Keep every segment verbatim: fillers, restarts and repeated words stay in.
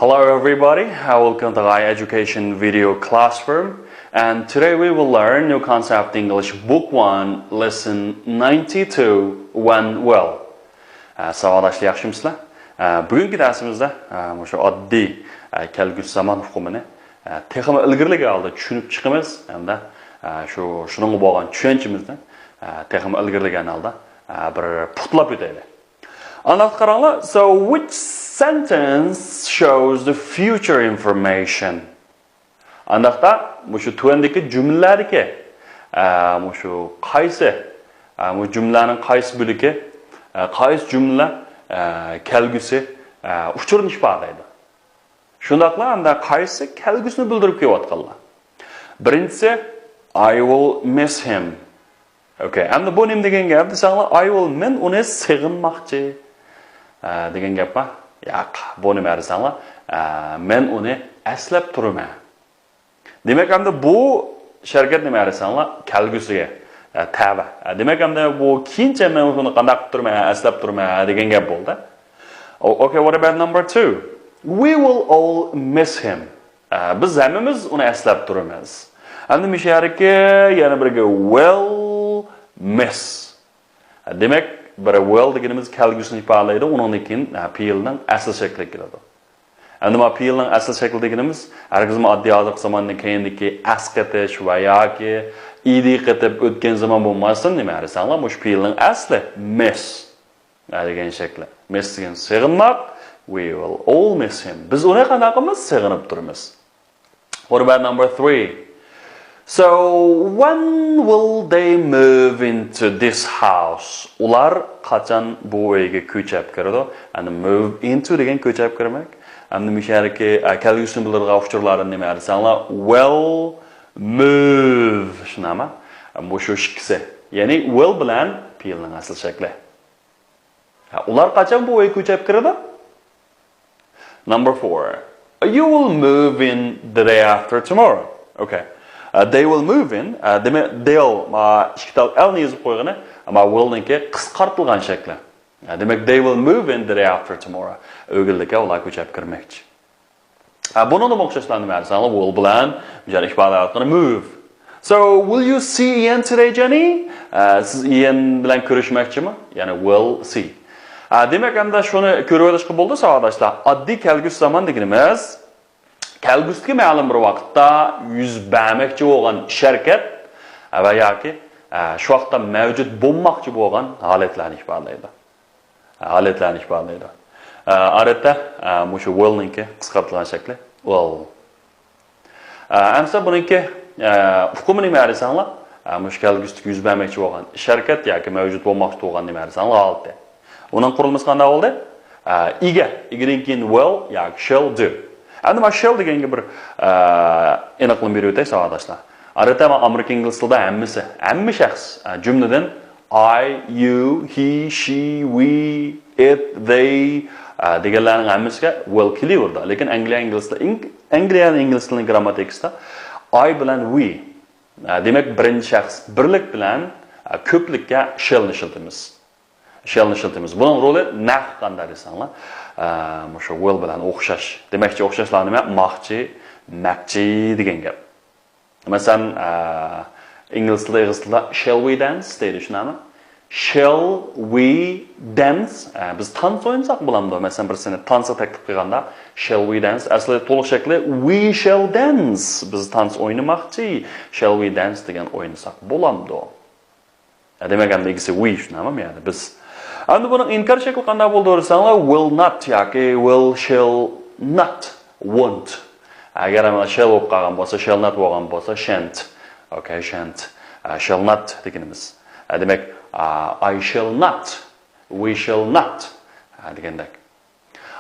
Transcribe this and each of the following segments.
Hello everybody, uh, welcome to High Education Video Classroom. And today we will learn New Concept English Book one, Lesson ninety-two, When Will. ئە، ساۋاقداشلار، ياخشىمۇسىلەر؟ ئە، بۈگۈنكى دەرسىمىزدە، ئە، مۇشۇ ئاددىي، ئە، كەلگۈسى زامان ئۇقۇمىنى، ئە، تېخىمۇ ئىلگىرىلىگەن ھالدا چۈشىنىپ چىقىمىز ھەمدە، ئە، شۇ، شۇنىڭغا بولغان چۈشەنچىمىزنى، ئە، تېخىمۇ ئىلگىرىلىگەن ھالدا، ئە، بىر پۇتلاپ ئۆتەيلى. ئانداقتا قاراڭلار. So, which sentence shows the future information? ئانداقتا مۇشۇ تۆۋەندىكى جۈملىلەردىكى، ئە، مۇشۇ قايسى، ئە، مۇشۇ جۈملىلەرنىڭ قايسى بۆلىكى، ئە، قايسى جۈملە، ئە، كەلگۈسى، ئە، ئۇچۇرنى ئىپادىلەيدۇ؟ شۇنداقلا ئەمدى قايسى كەلگۈسىنى بىلدۈرۈپ كېلىۋاتقانلار؟ بىرىنچىسى، I will miss him. Okay, ئەمدى بۇ نېمە دېگەن گەپ دېسەڭلار، I will، مەن ئۇنى سېغىنماقچى، ئە، دېگەن گەپ بار. ياق، بۇ نېمە دېسەڭلار، ئە، مەن ئۇنى ئەسلەپ تۇرىمەن. دېمەك، ئەمدى بۇ ئىش ھەرىكەت نېمە دېسەڭلار، كەلگۈسىگە، ئە، تەۋە. ئە، دېمەك، ئەمدى بۇ كېيىنچە مەن شۇنى قانداق قىلىپ تۇرىمەن، ئەسلەپ تۇرىمەن دېگەن گەپ بولدى. O-، okay, what about number two? We will all miss him. ئە، بىز ھەممىمىز ئۇنى ئەسلەپ تۇرىمىز. ئەمدى مۇشۇ يەردىكى يەنە بىرگە will miss. دېمەك، بىر will دېگىنىمىز كەلگۈسىنى ئىپادىلەيدۇ، ئۇنىڭدىن كېيىن، ھە، پېئىلنىڭ ئەسلى شەكلىگە كېلىدۇ. ئەمدى مانا پېئىلنىڭ ئەسلى شەكلى دېگىنىمىز ھەرگىزمۇ ئاددىي ھازىرقى زاماندىن كېيىندىكى ئەس قېتىش ۋە ياكى ئىدى قېتىپ ئۆتكەن زامان بولماستىن، نېمە دېسەڭلار، مۇشۇ پېئىلنىڭ ئەسلى miss، ھە، دېگەن شەكلى. Miss دېگەن سېغىنماق. We will all miss him. بىز ئۇنى قانداق قىلىمىز؟ سېغىنىپ تۇرىمىز. What about number three? So, when will they move into this house? ئۇلار قاچان بۇ ئۆيگە كۆچۈپ كىرىدۇ؟ ئەمدى move into دېگەن كۆچۈپ كىرمەك. ئەمدى مۇشۇ يەردىكى، ئە، كەلگۈسىنى بىلدۈرىدىغان ئۇچۇرلارنى نېمە دېسەڭلار، will move، شۇنداقمۇ؟ مۇشۇ ئىككىسى. يەنى will بىلەن پېئىلنىڭ ئەسلى شەكلى. ھە، ئۇلار قاچان بۇ ئۆيگە كۆچۈپ كىرىدۇ؟ Number four. You will move in the day after tomorrow. Okay. ئە، they will move in. ئە، دېمەك، they'll، ما، ئىككى تال L نى يېزىپ قويغىنى، ئەمما will نىڭكى قىسقارتىلغان شەكلى. ئە، دېمەك، they will move in the day after tomorrow. ئۆگۈنلۈككە ئۇلار كۆچۈپ كىرمەكچى. ئە، بۇنىڭدىمۇ ئوخشاشلا نېمە دېسەڭلار، will بىلەن بىر ئىپادىلەۋاتقىنى move. So, will you see Ian today, Jenny? ئە، سىز ئىيەن بىلەن كۆرۈشمەكچىمۇ؟ يەنى will see. ئە، دېمەك، ئەمدى شۇنى كۆرۈۋېلىشقا بولىدۇ، ساۋاقداشلار. ئاددىي كەلگۈسى زامان دېگىنىمىز كەلگۈسىدىكى مەلۇم بىر ۋاقىتتا يۈز بەرمەكچى بولغان ئىش ھەرىكەت ۋە ياكى، ئە، شۇ ۋاقىتتا مەۋجۇت بولماقچى بولغان ھالەتلەرنى ئىپادىلەيدۇ. ھالەتلەرنى ئىپادىلەيدۇ. ئە، ئادەتتە، ئە، مۇشۇ will نىڭكى قىسقارتىلغان شەكلى will. ئە، ئەمسە بۇنىڭكى، ئە، ئۇقۇمى نېمە دېسەڭلار؟ ئە، مۇشۇ كەلگۈسىدىكى يۈز بەرمەكچى بولغان ئىش ھەرىكەت ياكى مەۋجۇت بولماقچى بولغان نېمە دېسەڭلار ھالىتى. ئۇنىڭ قۇرۇلمىسى قانداق بولدى؟ ئە، ئىگە. ئىگىدىن كېيىن will ياكى shall do. ئەمدى مانا shall دېگەنگە بىر، ئە، ئېنىقلىما بېرىپ ئۆتەي، ساۋاقداشلار. ئادەتتە مانا ئامېرىكا ئىنگلىز تىلىدا ھەممىسى، ھەممە شەخس، ئە، جۈملىدىن I, you, he, she, we, it, they، ئە، دېگەنلەرنىڭ ھەممىسىگە will كېلىۋېرىدۇ. لېكىن ئەنگلىيە ئىنگلىز تىلى، ئىن-، ئەنگلىيە ئىنگلىز تىلىنىڭ گرامماتىكىسىدا I بىلەن we، ئە، دېمەك، بىرىنچى شەخس بىرلىك بىلەن، ئە، كۆپلۈككە shall نى ئىشلىتىمىز. Shall نى ئىشلىتىمىز. بۇنىڭ رولى نەق قانداق دېسەڭلار، ئە، مۇشۇ will بىلەن ئوخشاش. دېمەكچى ئوخشاشلا نېمە؟ ماقچى، مەكچى دېگەن گەپ. مەسىلەن، ئە، ئىنگلىز تىلىدا، ئېغىز تىلىدا shall we dance دەيدۇ، شۇنداقمۇ؟ Shall we dance؟ ئە، بىز تانس ئوينىساق بولامدۇ؟ مەسىلەن، بىرسىنى تانسقا تەكلىپ قىلغاندا، shall we dance؟ ئەسلى تولۇق شەكلى we shall dance. بىز تانس ئوينىماقچى. Shall we dance دېگەن ئوينىساق بولامدۇ؟ ئە، دېمەك، ئەمدى ئىگىسى we، شۇنداقمۇ؟ يەنى بىز. ئەمدى بۇنىڭ ئىنكار شەكلى قانداق بولىدۇ دېسەڭلار، will not ياكى will shall not، won't. ئەگەر ئەمما shall بولۇپ قالغان بولسا، shall not بولغان بولسا، shan't. Okay, shan't. ئە، shall not دېگىنىمىز. ئە، دېمەك، ئە، I shall not، we shall not، ئە، دېگەندەك.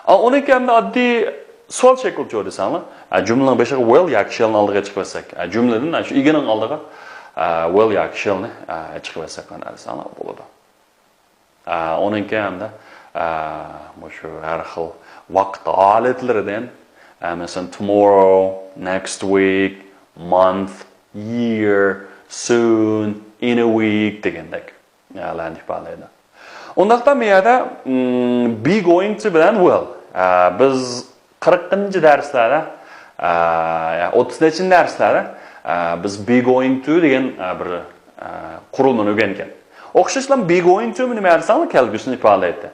ئا، ئۇنىڭكى ئەمدى ئاددىي سوئال شەكلىچۇ دېسەڭلار، ئا، جۈملىنىڭ بېشىغا will ياكى shall نى ئالدىغا چىقىۋەتسەك، ئا، جۈملىدىن، ئا، شۇ ئىگىنىڭ ئالدىغا، ئا، will ياكى shall نى، ئا، چىقىۋەتسەك قانداق دېسەڭلار بولىدۇ. ئا، ئۇنىڭكى ئەمدى، ئا، مۇشۇ ھەر خىل ۋاقىت ھالەتلىرىدىن، ئا، مەسىلەن، tomorrow، next week، month، year، soon، in a week دېگەندەك. يا، لەنى ئىپادىلەيدۇ. ئۇنداقتا بۇ يەردە، مم، be going to بىلەن will. ئە، بىز قىرىقىنچى دەرسلەردە، ئە، يا ئوتتۇز نەچچىنچى دەرسلەردە، ئە، بىز be going to دېگەن، ئە، بىر، ئە، قۇرۇلمىنى ئۆگەنگەن. ئوخشاشلا be going to نېمە دېسەڭلار، كەلگۈسىنى ئىپادىلەيتتى.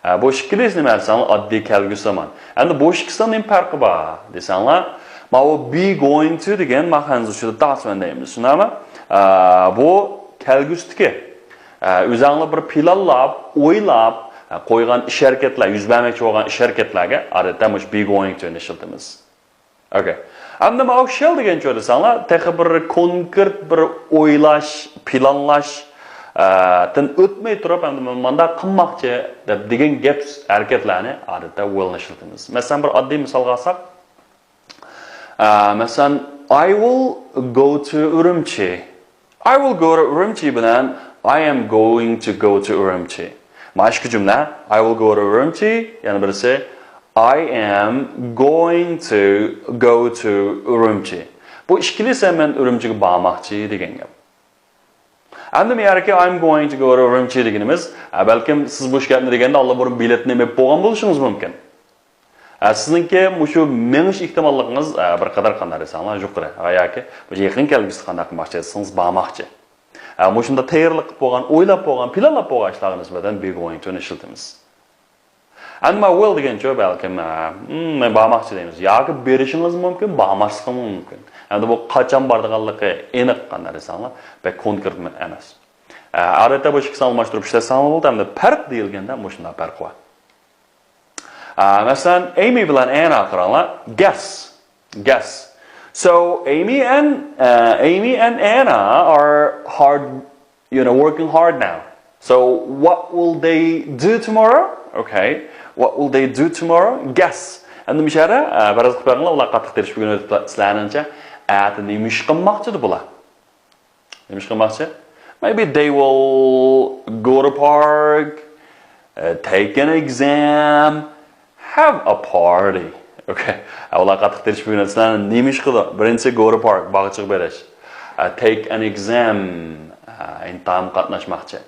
ئە، بۇ ئىككىلىسى نېمە دېسەڭلار، ئاددىي كەلگۈسى زامان. ئەمدى بۇ ئىككىسىنىڭ نېمە پەرقى بار دېسەڭلار، ماۋۇ be going to دېگەن ما خەنزۇچىدا 打算دەيمىز، شۇنداقمۇ؟ ئە، بۇ كەلگۈسىدىكى، ئە، ئۆزەڭلار بىر پىلانلاپ، ئويلاپ، ئە، قويغان ئىش ھەرىكەتلەر، يۈز بەرمەكچى بولغان ئىش ھەرىكەتلەرگە ئادەتتە مۇشۇ be going to نى ئىشلىتىمىز. ئوكەي. ئەمدى ماۋۇ shall دېگەن چۆ دېسەڭلار، تېخى بىر كونكرېت بىر ئويلاش، پىلانلاش، ئە، تىن ئۆتمەي تۇرۇپ، ئەمدى مەن مانداق قىلماقچى دەپ دېگەن گەپ ھەرىكەتلەرنى ئادەتتە will نى ئىشلىتىمىز. مەسىلەن، بىر ئاددىي مىسالغا ئالساق، ئە، مەسىلەن، I will go to ئۈرۈمچى. I will go to ئۈرۈمچى بىلەن I am going to go to ئۈرۈمچى. مانا ئىككى جۈملە. I will go to ئۈرۈمچى، يەنە بىرسى I am going to go to ئۈرۈمچى. بۇ ئىككىلىسى مەن ئۈرۈمچىگە بارماقچى دېگەن گەپ. ئەمدى بۇ يەردىكى I'm going to go to ئۈرۈمچى دېگىنىمىز، ئە، بەلكىم سىز بۇ گەپنى دېگەندە ئاللىبۇرۇن بېلەتنى ئېلىپ بولغان بولۇشىڭىز مۇمكىن. ئە، سىزنىڭكى مۇشۇ مېڭىش ئېھتىماللىقىڭىز، ئە، بىر قەدەر قانداق دېسەڭلار يۇقىرى. ھە، ياكى مۇشۇ يېقىن كەلگۈسىدە قانداق قىلماقچى دېسىڭىز، بارماقچى. ئە، مۇشۇنداق تەييارلىق قىلىپ بولغان، ئويلاپ بولغان، پىلانلاپ بولغان ئىشلارغا نىسبەتەن be going to نى ئىشلىتىمىز. ئەمما will دېگەن چۆ بەلكىم، ئە، ھىم، مەن بارماقچى دەيمىز. ياكى بېرىشىڭىز مۇمكىن، بارماسلىقىڭىز مۇمكىن. ئەمدى بۇ قاچان بارىدىغانلىقى ئېنىق قانداق دېسەڭلار، بەك كونكرېت ئەمەس. ئە، ئادەتتە بۇ ئىككىسىنى ئالماشتۇرۇپ ئىشلەتسەڭلار بولىدۇ. ئەمدى پەرق دېيىلگەندە مۇشۇنداق پەرق بار. ئە، مەسىلەن، ئېمى بىلەن ئەنا قاراڭلار. Guess. Guess. So, Amy and, uh, Amy and Anna are hard, you know, working hard now. So, what will they do tomorrow? Okay. What will they do tomorrow? Guess. ئەمدى مۇشۇ يەردە، ئە، پەرەز قىلىپ بېقىڭلار، ئۇلار قاتتىق تىرىشىپ بۈگۈن ئۆتۈپ سىلەرنىڭچە، ئەتە نېمە ئىش قىلماقچىدى بۇلار؟ نېمە ئىش قىلماقچى؟ Maybe they will go to park, uh, take an exam, have a party. Okay. ئە، ئۇلار قاتتىق تىرىشىپ بۈگۈن سىلەرنى نېمە ئىش قىلىدۇ؟ بىرىنچىسى go to park، باغچىغا بېرىش. ئە، take an exam، ئە، ئىمتىھانغا قاتناشماقچى.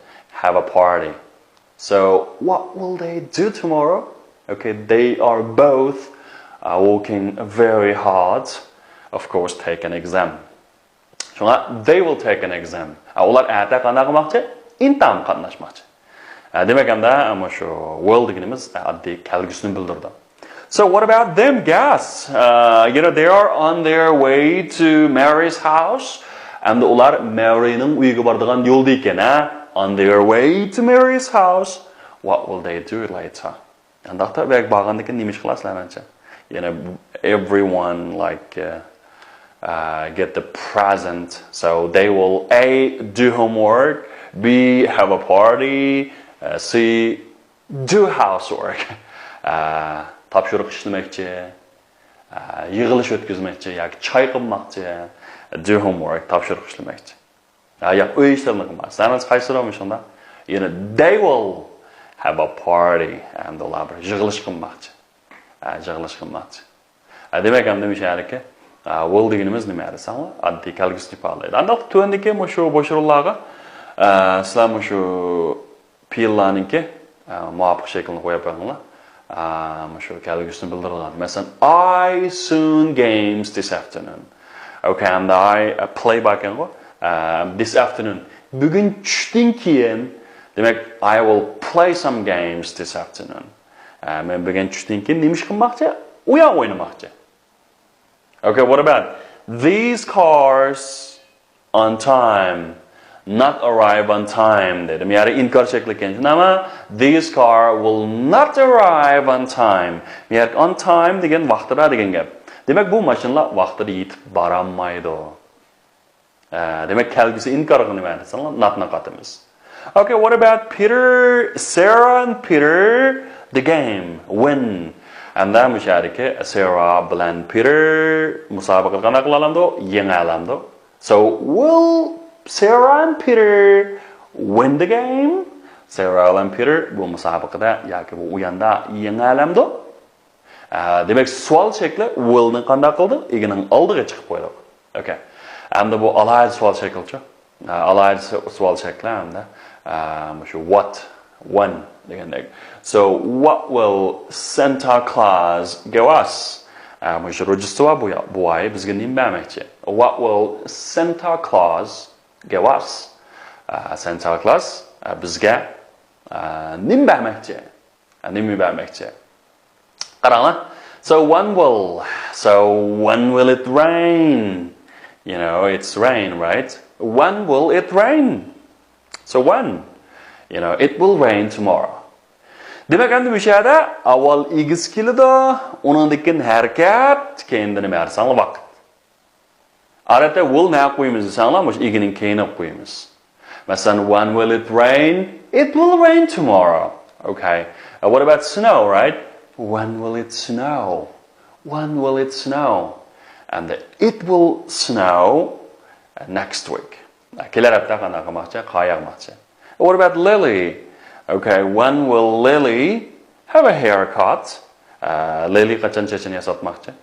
Have a party. So, what will they do tomorrow? Okay, they are both, uh, working very hard. Of course, take an exam. شۇڭا they will take an exam. ئە، ئۇلار ئەتە قانداق قىلماقچى؟ ئىمتىھانغا قاتناشماقچى. ئە، دېمەك، ئەمدى مۇشۇ will دېگىنىمىز، ئە، ئاددىي كەلگۈسىنى بىلدۈرىدۇ. So what about them? Guess. Uh, you know, they are on their way to Mary's house. ئەمدى ئۇلار مەرىنىڭ ئۆيىگە بارىدىغان يولدا ئىكەن، ھە؟ On their way to Mary's house. What will they do later? ئانداقتا ئۆيگە بارغاندىن كېيىن نېمە ئىش قىلارسىلەر مەنچە؟ You know, everyone, like, uh, uh, get the present. So they will A, do homework, B, have a party, uh, C, do housework. Uh, تاپشۇرۇق ئىشلىمەكچى، uh, يىغىلىش ئۆتكۈزمەكچى ياكى چاي قۇمماقچى. Do homework، تاپشۇرۇق ئىشلىمەكچى. ھە، ياق، ئۆي ئىشلىرىنى قىلماقچى. سەن قايسى مۇشۇنداق؟ يەنە they will have a party. ئەمدى ئۇلار بىر يىغىلىش قىلماقچى. ھە، يىغىلىش قىلماقچى. ھە، دېمەك، ئەمدى مۇشۇ يەردىكى، ھە، will دېگىنىمىز نېمە دېسەڭلار؟ ئاددىي كەلگۈسىنى ئىپادىلەيدۇ. ئانداق تۆۋەندىكى مۇشۇ بوش ئورۇنلارغا، ئە، سىلەر مۇشۇ پېئىللارنىڭكى، ئە، مۇۋاپىق شەكلىنى قويۇپ بېقىڭلار. ئە، مۇشۇ كەلگۈسىنى بىلدۈرىدىغان. مەسىلەن، I soon games this afternoon. Okay, ئەمدى I، ئە، play باركەنغۇ. ئە، this afternoon. بۈگۈن چۈشتىن كېيىن. دېمەك، I will play some games this afternoon. ئە، مەن بۈگۈن چۈشتىن كېيىن نېمە ئىش قىلماقچى؟ ئويۇن ئوينىماقچى. Okay, what about these cars on time, not arrive on time دېدى. مۇ يەردە ئىنكار شەكلى ئىكەن. شۇنداقمۇ؟ These car will not arrive on time. مۇ يەردە on time دېگەن ۋاقتىدا دېگەن گەپ. دېمەك، بۇ ماشىنىلار ۋاقتىدا يېتىپ بارالمايدۇ. ئە، دېمەك، كەلگۈسى ئىنكارغا نېمە دېسەڭلار، not نى قاتىمىز. Okay, what about Peter, Sarah and Peter, the game, win. ئەمدى مۇشۇ يەردىكى سارا بىلەن پىتېر مۇسابىقىدە قانداق قىلالامدۇ؟ يېڭەلەمدۇ؟ So, will Sarah and Peter win the game? سارا بىلەن پىتېر بۇ مۇسابىقىدە ياكى بۇ ئويۇندا يېڭەلەمدۇ؟ ئە، دېمەك، سوئال شەكلى will نى قانداق قىلدى؟ ئىگىنىڭ ئالدىغا چىقىپ قويدۇق. Okay. ئەمدى بۇ ئالاھىدە سوئال شەكلىچۇ؟ ئە، ئالاھىدە سو-، سوئال شەكلى ئەمدى، ئە، مۇشۇ what، When دېگەندەك. So, what will Santa Claus give us? ئە، مۇشۇ روژدېستۋا بويا-، بوۋايى بىزگە نېمە بەرمەكچى؟ What will Santa Claus give us? ئە، Santa Claus، ئە، بىزگە، ئە، نېمە بەرمەكچى؟ ئە، نېمە بەرمەكچى؟ قاراڭلار. So when will, so when will it rain? You know, it's rain, right? When will it rain? So when? You know, it will rain tomorrow. دېمەك، ئەمدى مۇشۇ يەردە ئاۋۋال ئىگىسى كېلىدۇ، ئۇنىڭدىن كېيىن ھەرىكەت، كېيىن نېمە دېسەڭلار ۋاقىت. ئادەتتە will نەگە قويىمىز دېسەڭلار، مۇشۇ ئىگىنىڭ كەينىگە قويىمىز. مەسىلەن، when will it rain? It will rain tomorrow. Okay. Uh, what about snow, right? When will it snow? When will it snow? And it will snow, uh, next week. كېلەر ھەپتە قانداق قىلماقچى؟ قار ياغماقچى. What about Lily? Okay, when will Lily have a haircut? Uh, لىلى قاچان چېچىنى ياساتماقچى؟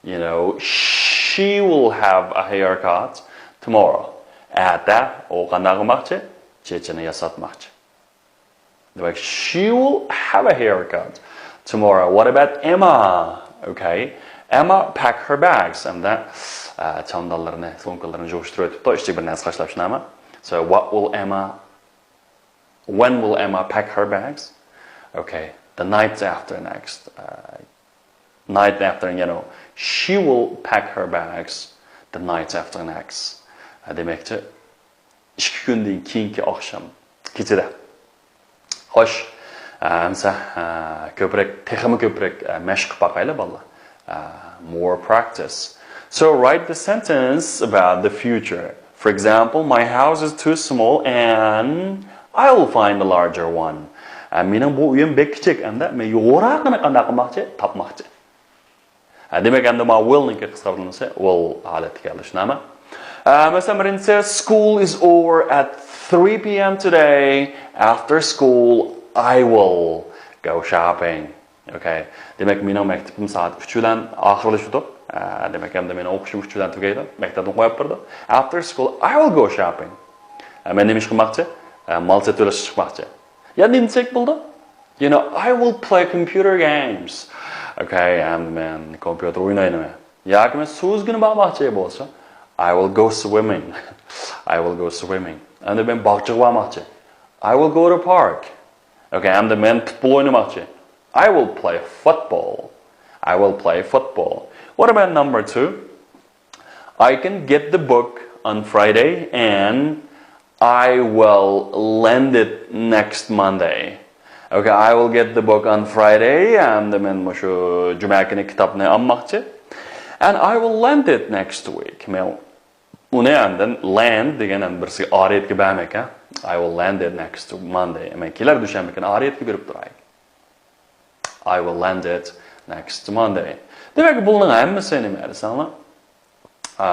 You know, she will have a haircut tomorrow. ئەتە ئۇ قانداق قىلماقچى؟ چېچىنى ياساتماقچى. دېمەك، she will have a haircut tomorrow. What about Emma? Okay. Emma pack her bags. ئەمدى، ئە، چامدانلىرىنى، سومكىلىرىنى يىغىشتۇرۇۋېتىپتۇ. ئىچىگە بىر نەرسە قاچىلاپ شۇنداقمۇ؟ So, what will Emma, when will Emma pack her bags? Okay. The night after next. ئە، night after, you know, she will pack her bags the night after next. ئە، دېمەكچى، ئىككى كۈندىن كېيىنكى ئاخشام، كېچىدە. خوش، ئە، ئەمسە، ئە، كۆپرەك، تېخىمۇ كۆپرەك، ئە، مەشىق قىلىپ باقايلى، بالىلار. ئە، more practice. So write the sentence about the future. For example, my house is too small and I will find a larger one. ئە، مېنىڭ بۇ ئۆيۈم بەك كىچىك، ئەمدى مەن يوغىنىراقىنى قانداق قىلماقچى؟ تاپماقچى. ھە، دېمەك، ئەمدى ما will نىڭكى قىسقارتىلمىسى will ھالەتتە كەلدى، شۇنداقمۇ؟ ئە، مەسىلەن، بىرىنچىسى، school is over at three p.m. today. After school, I will go shopping. Okay. دېمەك، مېنىڭ مەكتىپىم سائەت ئۈچ بىلەن ئاخىرلىشىدۇ. ئە، دېمەك، ئەمدى مېنىڭ ئوقۇشۇم ئۈچ بىلەن تۈگەيدۇ. مەكتەپنى قويۇپ بېرىدۇ. After school, I will go shopping. ئە، مەن نېمە ئىش قىلماقچى؟ ئە، مال سېتىۋېلىشقا چىقماقچى. يا نېمە دېسەك بولىدۇ؟ You know, I will play computer games. Okay, ئەمدى مەن كومپيۇتېر ئوينايمەن. ياكى مەن سۇ ئۈزگىلى بارماقچى بولسا، I will go swimming. I will go swimming. ئەمدى مەن باغچىغا بارماقچى. I will go to park. Okay, ئەمدى مەن پۇتبول ئوينىماقچى. I will play football. I will play football. What about number two? I can get the book on Friday and I will lend it next Monday. Okay, I will get the book on Friday. ئەمدى مەن مۇشۇ جۈمە كۈنى كىتابنى ئالماقچى. And I will lend it next week. مەن ئۇنى ئاندىن lend دېگەن ئەمدى بىرسىگە ئارىيەتكە بەرمەك، ھە؟ I will lend it next Monday. مەن كېلەر دۈشەنبە كۈنى ئارىيەتكە بېرىپ تۇراي. I will lend it next Monday. دېمەك، بۇلارنىڭ ھەممىسى نېمە دېسەڭلار؟ ئا،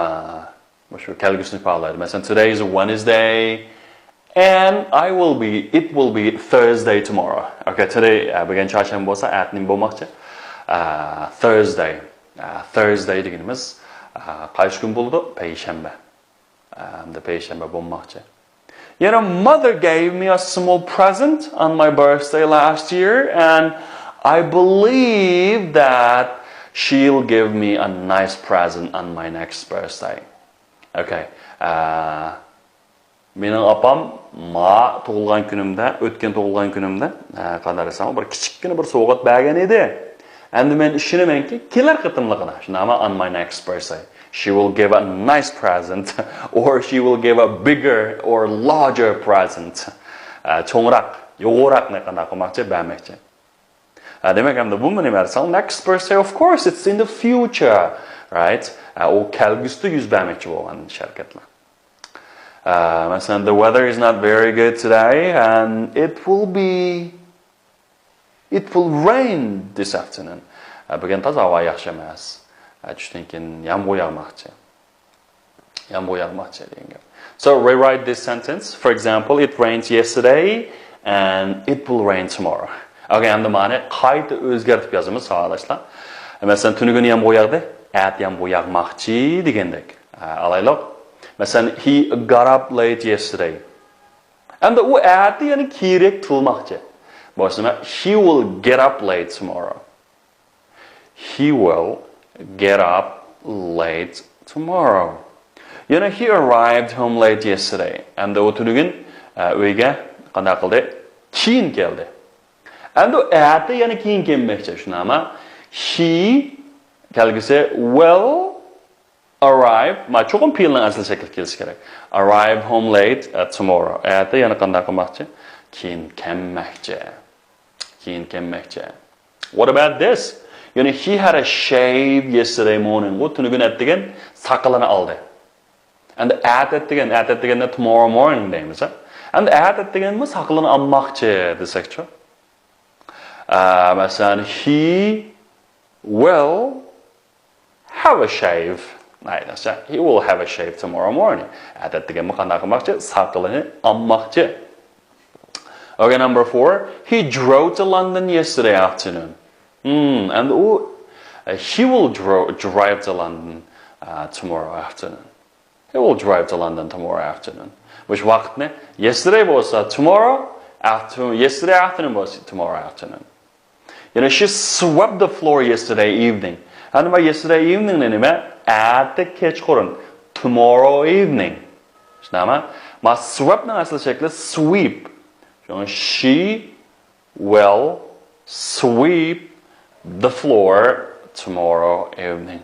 مۇشۇ كەلگۈسىنى ئىپادىلەيدۇ. مەسىلەن، today is Wednesday and I will be, it will be Thursday tomorrow. Okay, today، ئە، بۈگۈن چارشەنبە بولسا، ئەتە نېمە بولماقچى؟ ئە، Thursday. ئە، Thursday دېگىنىمىز، ئە، قايسى كۈن بولىدۇ؟ پەيشەنبە. ئەمدى پەيشەنبە بولماقچى. You know, mother gave me a small present on my birthday last year, and I believe that she'll give me a nice present on my next birthday. Okay. ئە، مېنىڭ ئاپام ما تۇغۇلغان كۈنۈمدە، ئۆتكەن تۇغۇلغان كۈنۈمدە، ئە، قانداق دېسەم، بىر كىچىككىنە بىر سوۋغات بەرگەن ئىدى. ئەمدى مەن ئىشىنىمەنكى، كېلەر قېتىملىقىدا، شۇنداقمۇ، on my next birthday, she will give a nice present or she will give a bigger or larger present. ئە، چوڭراق، يۇغۇراقنى قانداق قىلماقچى، بەرمەكچى. ئە، دېمەك، ئەمدى بۇمۇ نېمە دېسەڭ، next birthday, of course, it's in the future, right? ئە، ئۇ كەلگۈسىدە يۈز بەرمەكچى بولغان ئىش ھەرىكەتلەر. ئە، مەسىلەن، the weather is not very good today and it will be It will rain this afternoon. ئە، بۈگۈن تازا ھاۋا ياخشى ئەمەس. ئە، چۈشتىن كېيىن يامغۇر ياغماقچى. يامغۇر ياغماقچى دېگەن گەپ. So rewrite this sentence. For example, it rained yesterday and it will rain tomorrow. Okay, ئەمدى مانى قايتا ئۆزگەرتىپ يازىمىز، ساۋاقداشلار. مەسىلەن، تۈنۈگۈن يامغۇر ياغدى، ئەتە يامغۇر ياغماقچى دېگەندەك. ئە، ئالايلۇق. مەسىلەن، he got up late yesterday. ئەمدى ئۇ ئەتە يەنە كېيىنرەك تۇرماقچى. بولسىمۇ، he will get up late tomorrow. He will get up late tomorrow. يەنە he arrived home late yesterday. ئەمدى ئۇ تۈنۈگۈن ئە، ئۆيگە قانداق قىلدى؟ كېيىن كەلدى. ئەمدى ئۇ ئەتە يەنە كېيىن كەلمەكچى، شۇنداقمۇ؟ He كەلگۈسى will arrive. ما چوقۇم پېئىلنىڭ ئەسلى شەكلى كېلىشى كېرەك. Arrive home late uh, tomorrow. ئەتە يەنە قانداق قىلماقچى؟ كېيىن كەلمەكچى. كېيىن كەلمەكچى. What about this? يەنى he had a shave yesterday morning. ئۇ تۈنۈگۈن ئەتىگەن ساقىلىنى ئالدى. ئەمدى ئەتە ئەتىگەن، ئەتە ئەتىگەندە tomorrow morning دەيمىز. ئەمدى ئەتە ئەتىگەنمۇ ساقىلىنى ئالماقچى دېسەكچۇ؟ ئە، مەسىلەن، he will have a shave. ئاينىسا، he will have a shave tomorrow morning. ئەتە ئەتىگەنمۇ قانداق قىلماقچى؟ ساقىلىنى ئالماقچى. Okay, number four. He drove to London yesterday afternoon. Hmm, and ئۇ, uh, he will dro- drive to London uh, tomorrow afternoon. He will drive to London tomorrow afternoon. مۇشۇ ۋاقىتنى yesterday بولسا tomorrow afternoon, yesterday afternoon بولسا tomorrow afternoon. يەنى she swept the floor yesterday evening. ھە، نېمە، yesterday evening نى نېمە؟ ئەتە كەچقۇرۇن. Tomorrow evening. شۇنداقمۇ؟ ما swept نىڭ ئەسلى شەكلى sweep. شۇڭا she will sweep the floor tomorrow evening.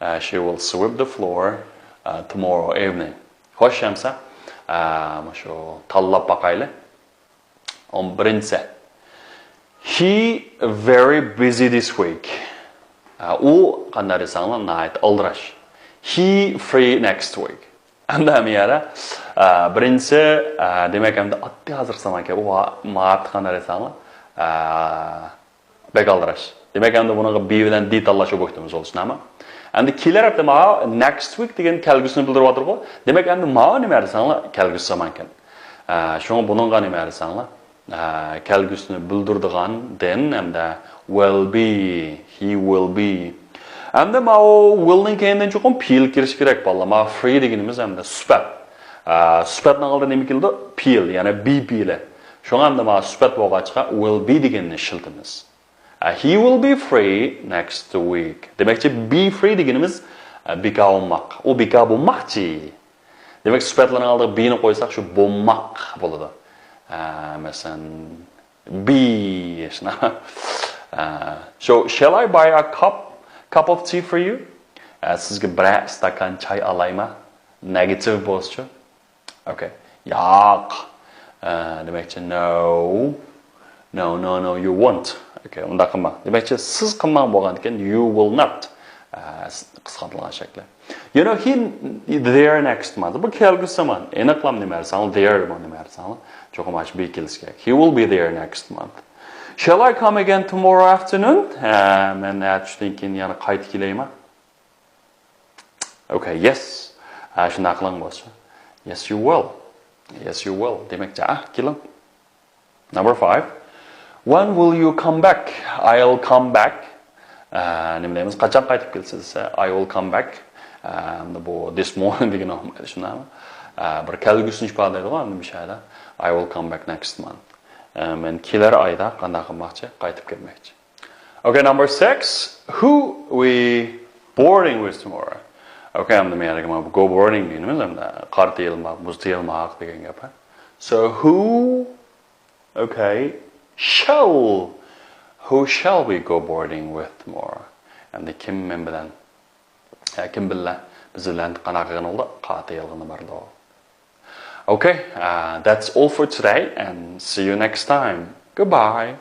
Uh, she will sweep the floor uh, tomorrow evening. خوش ئەمسە، ئە، مۇشۇ تاللاپ باقايلى. ئون بىرىنچىسى. He very busy this week. ئە، ئۇ قانداق دېسەڭلار، ناھايىتى ئالدىراش. He free next week. ئەمدى ھەممە يەردە، ئە، بىرىنچىسى، ئە، دېمەك، ئەمدى ئاددىي ھازىرقى زامانكەن، ئۇ ۋا-، ماۋۇ قانداق دېسەڭلار، ئە، بەك ئالدىراش. دېمەك، ئەمدى بۇنىڭغا B بىلەن D تاللاشقا بوشتۇمىز، بولسىنامۇ؟ ئەمدى كېلەر ھەپتە ماۋۇ next week دېگەن كەلگۈسىنى بىلدۈرۈۋاتىدۇ. دېمەك، ئەمدى ماۋۇ نېمە دېسەڭلار، كەلگۈسى زامانكەن. ئە، شۇڭا بۇنىڭغا نېمە دېسەڭلار، ئە، كەلگۈسىنى بىلدۈرىدىغان then ھەمدە will be، he will be. ئەمدى ماۋۇ will نىڭ كەينىدىن چوقۇم پېئىل كىرىشى كېرەك، بالىلار. ماۋۇ free دېگىنىمىز ئەمدى سۈپەت. ئە، سۈپەتنىڭ ئالدىدا نېمە كېلىدۇ؟ پېئىل، يەنى be پېئىلى. شۇڭا ئەمدى ماۋۇ سۈپەت بولغاچقا will be دېگەننى ئىشلىتىمىز. ئە، he will be free next week. دېمەكچى، be free دېگىنىمىز، ئە، بىكار بولماق. ئۇ بىكار بولماقچى. دېمەك، سۈپەتلەرنىڭ ئالدىغا be نى قويساق، شۇ بولماق بولىدۇ. ئە، مەسىلەن، be، شۇنداق. ئە، so, shall I buy a cup, cup of tea for you? ئە، سىزگە بىرەر ئىستاكان چاي ئالايما؟ نېگاتىپ بولسىچۇ؟ Okay. ياق. ئە، دېمەكچى، no. No, no, no, you won't. Okay، ئۇنداق قىلماڭ. دېمەكچى، سىز قىلماڭ بولغاندىكىن، you will not. ئە، قىسقارتىلغان شەكلى. You know, he there next month. بۇ كەلگۈسى زامان. ئېنىقلام نېمە دېسەڭلار، there دېمەڭ نېمە دېسەڭلار. چوقۇم ئاشۇ be كېلىشى كېرەك. He will be there next month. Shall I come again tomorrow afternoon? ھە، مەن ئەتە چۈشتىن كېيىن يەنە قايتا كېلەيمەن. Okay, yes. ھە، شۇنداق قىلىڭ بولسا. Yes, you will. Yes, you will. دېمەكچى، ئە، كېلىڭ. Number five. When will you come back? I'll come back. ئە، نېمە دەيمىز؟ قاچان قايتىپ كېلىسىز دېسە، I will come back. ئە، ئەمدى بۇ this morning دېگىنى بولمايدۇ، شۇنداقمۇ؟ ئە، بىر كەلگۈسىنى ئىپادىلەيدىغۇ ئەمدى بۇ شەيلەر. I will come back next month. ئە، مەن كېلەر ئايدا قانداق قىلماقچى؟ قايتىپ كەلمەكچى. Okay, number six. Who we boarding with tomorrow? Okay, ئەمدى مەن يەنە go boarding دېگىنىمىز ئەمدى قار تېيىلماق، مۇز تېيىلماق دېگەن گەپ. So who, okay, shall, who shall we go boarding with tomorrow? ئەمدى كىم مەن بىلەن، ھە، كىم بىللە بىز بىلەن قانداق قىلغىنى بولىدۇ؟ قار تېيىلغىنى بارىدۇ. Okay, uh, that's all for today and see you next time. Goodbye.